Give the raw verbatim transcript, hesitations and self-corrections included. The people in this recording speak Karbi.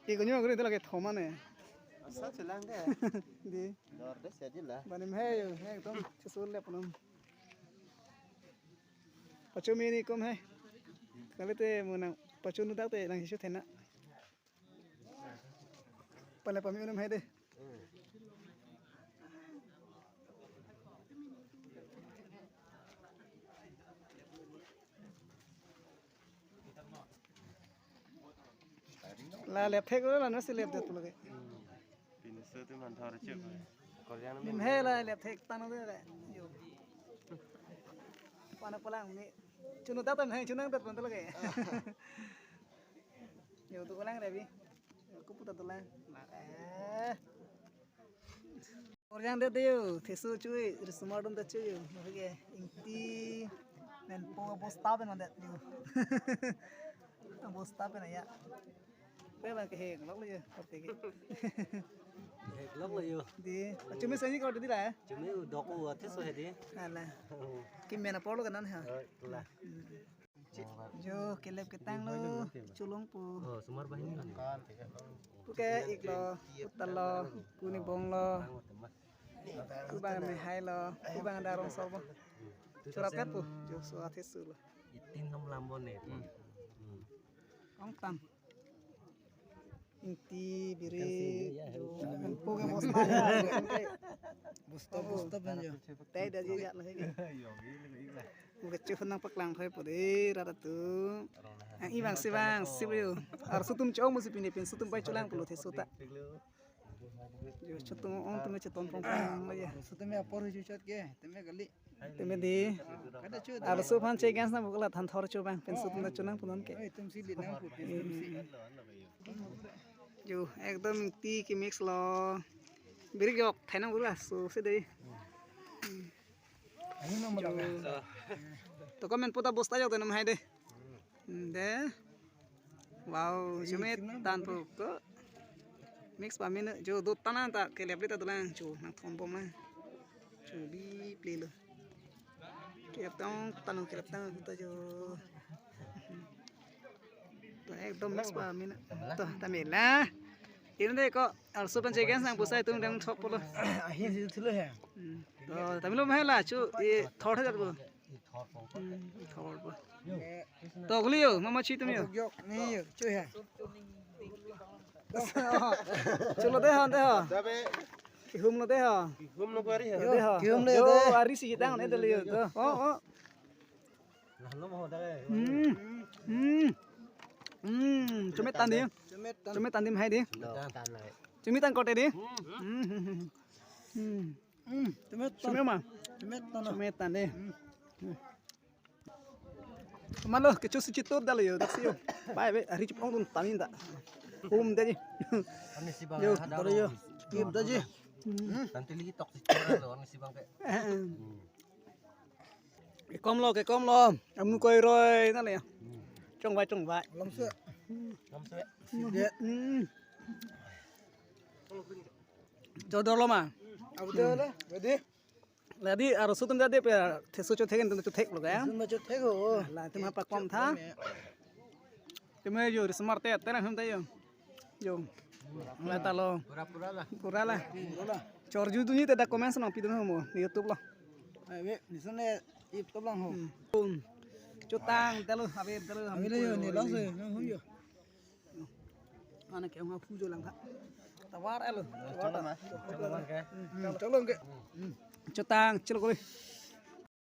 Ikonyo guri ito lake thoma ne. Asa chelang de. Di. Dor de sedi la. Bani mehai yo, ekdom chesul le punam. Pacho mini kom hai. Kalite mo nang pacho nu dak te nang hisu thena. Pale pami unum hai de. La lep thek lo la no si lep det lo ke. Pinso tu man thor chuk. Korjang Nim he la lep thek tang lo de le. Yo. Pana palang ni. Chunu ta tam hai chunang tat pan lo ke. Yo tu palang re bi. Yo ku puta tu lang. Ma eh. Korjang det yo, theso chui, risomar dum det chui yo. Oke, ingti, menpo abosta pen mandet yo. Abosta pen ya. Pe bang ke hek lok lo yo, korte ke. Hek lok lo yo. Di, chumi sani kor di la. Chumi dok u theso he di. Ala. Kim mena polo kanan ha. Oh, la. Hmm. Jo, kelep ketang lo, cholong po. Oh, sumar bahini. Puke ik lo, puta lo, kuni bong lo. Kubang mehai lo, kubang ada rong sor po. Churap kat po, jo so athe su lo. Itin nom lambo ne. Hmm. Ong tam. Ingti biri, jo, menpo ke bosta ya. Bosta, bosta pen jo. Tai da ji ya lah ke. Mo ke chu nang paklang thoi po de rara tu. Ang ibang si bang si brio. Arsu tum chong mo si pini pinso tum pai chulang pulo theso ta. Jo chutung ong tum cheton pong pong ya. Arsu tum apor hu chuchat ke, teme kali. Teme di. Kada chu. Arsu aphan che gas na bukla than thor chu bang pinso tum da chunang punon ke. Oi, tum si li nang pu, tum si. Jo, ekdom ingti ke mix lo. Birik yok, thainang bura, so se dei. Ahin nang malak. To comment puta bosta yok de nam hai de. Hmm, de. Wow, chumi tan po ko. Mix pamina, jo, do tanan ta, kelep le ta dolang, jo, nang thon bom lang. Jo, bi play lo. Kelep tang, tanu kelep tang, ta jo. To ekdom mix pamina. To, tamila. Ini de ko, arsu pen che gas nang pusai tum dang thok pulo. Ahin si thulo he. Hmm. To, tamilo mehai la, chu, i thor he bo. Hmm, i thor bo. To, kuli yo, mama chi tum yo. Yok, ni yo, chu he. Chulo de ho, de ho. Kihum lo de ho. Kihum lo ko ari he. Yo, de ho. Kihum lo yo, de. Ari si tang ne de yo. To. Oh, oh. Hmm. Hmm. Hmm. Chumi tan di. Chumi tan. Chumi tan di hai di. Chumi tan. Chumi tan korte di. Hmm. Hmm. Hmm. Hmm. Chumi tan. Chumi ma. Chumi tan. Chumi tan di. Hmm. Malo, kecho si chitur dalo yo, dak si yo. Bai, bai, ari chip ong dun tamin da. Hum da ji. Ani si bang yo, ada dalo yo. Kip da ji. Hmm. Nanti lagi tok si chitur dalo, ani si bang ke. Eh, eh. Hmm. Ke kom lo, ke kom lo. Amu koi roi na le. Hmm. Chong vai, chong vai. Lam se. Lam se. Side. Hmm. Jodor lo ma. Abu de le, bedi. Ladi arsu tum jade pe theso cho thek tum cho thek lo ka. Tum cho thek ho. La tum apa kom tha. Tum jo risomar te te na hum ta jo. Jo. La ta lo. Pura pura la. Pura la. Chor ju dunji te da comments nang pidun ho mo YouTube lo. Ai ve, ni sene YouTube lang ho. Hmm. Chutang te lo, ave te lo. Ave le jo, ni lang se, nang hum jo. Mana ke nga phu jo lang tha. Tawar elo. Chalo ma. Chalo ma ke. Hmm, chalo ke. Hmm. Chutang, chalo koi.